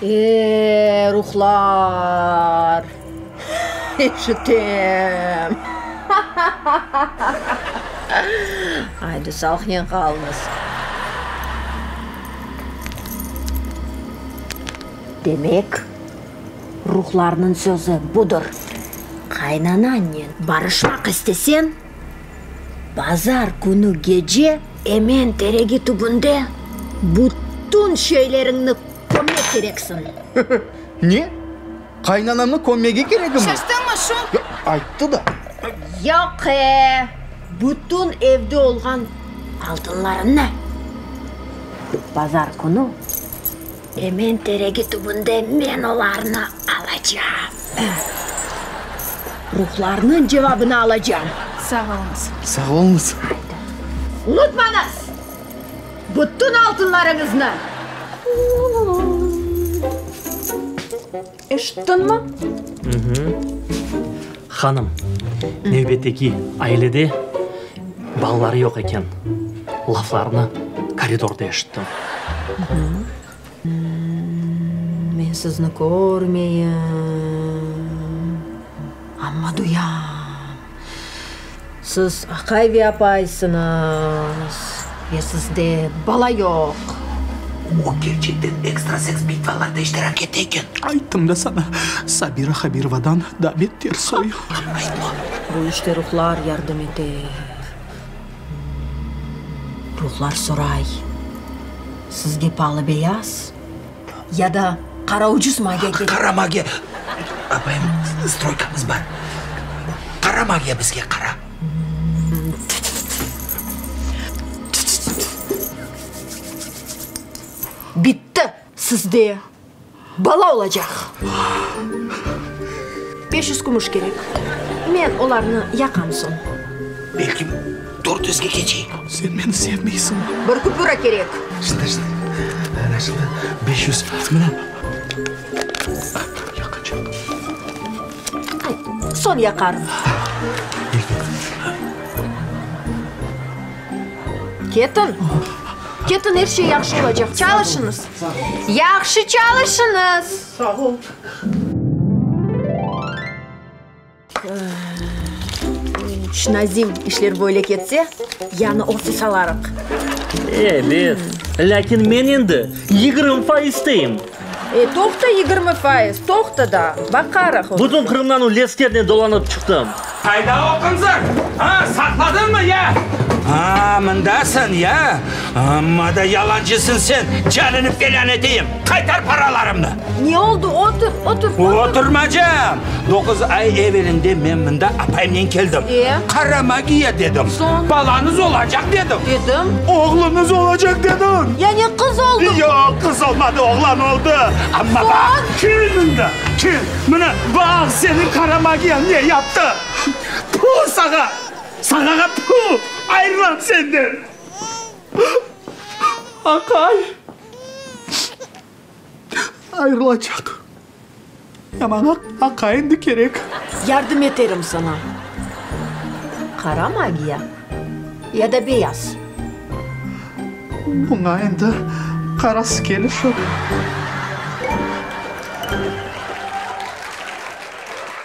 E, ruhlar! Eşitem! Aydı, sağlıqnen qalıñız. Demek, ruhlarnıñ sözü budır, qaynanannen barışmaq isteseñ, bazar künü gece emen teregi tübünde bütün şeyleriñni kömmek kereksiñ. Ne? Qaynanamnı kömmege keregimi? Şaştıñmı şu? Ayttı da. Yoq-e, bütün evde olğan altınlarıñnı bazar künü Emen teregi tübünde men olarnı alacam. Ruhlarnıñ cevabını alacam. Sağ oluñız. Sağ oluñız. Aydı. Unutmañız! Bütün altınlarıñıznı! Eşittiñmi? Hanım, nevbetteki ailede balaları yoq eken. Laflarını koridorda eşittim. Men sizni körmeyim, amma duyam. Siz aqay ve apaysıñız ve sizde bala yoq. O kerçekten ekstraseks bitvalarda iştirak ete eken. Ayttım da sana, Sabira Habirovadan daa beter soyu. Aytma. Bu işte ruhlar yardım ete. Ruhlar soray, Sizge palı beyaz ya da qara ucuz magiya kerek? Qara magiya. Apayım, stroykamız bar. Qara magiya bizge, qara. Bitti, sizde bala olacaq. 500 kümüş kerek. Men olarnı yaqam soñ. Belki dört yüzge keçeyik. Sen meni sevmeysiñ. Bir küpüra kerek. Şimdi, şimdi. Ana şimdi 500. Mına. Yaqacaq. Ay, soñ yaqarım. Elbet. Ketin. Ketin, er şey yahşı olacaq. Çalışıñız. Yahşı çalışıñız. Sağ ol. Nazim, işler böyle ketse, yañı ofis alarıq. Ebet, lâkin men endi 20% isteyim. E, toqta 20%, toqta da, baqarıq. Bütün Qırımdan leskernen dolanıp çıqtım. Qayda oqunzır? A, saqladıñmı ya? A, mındasıñ ya? Amma da yalancısıñ sen, canını felân eteyim! Qaytar paralarımnı! Ne oldı? Otur, otur, otur. Oturmacam! Doquz ay evelinde men mında apayımnen keldim. E? Qara magiya dedim. Soñ? Balañız olacaq dedim. Dedim. Oğluñız olacaq dedim. Yani qız oldı? Yoq, qız olmadı, oğlan oldı. Amma baq, Soñ? kel mında, kel, mına, baq, seniñ qara magiyañ ne yaptı! Pu sağa! Sağağa pu! Ayrılam senden! Aqay! Ayrılacaq. Ya maña aqay endi kerek. Yardım eterim saña. Qara magiya ya da beyaz? Buña endi qarası kelişir.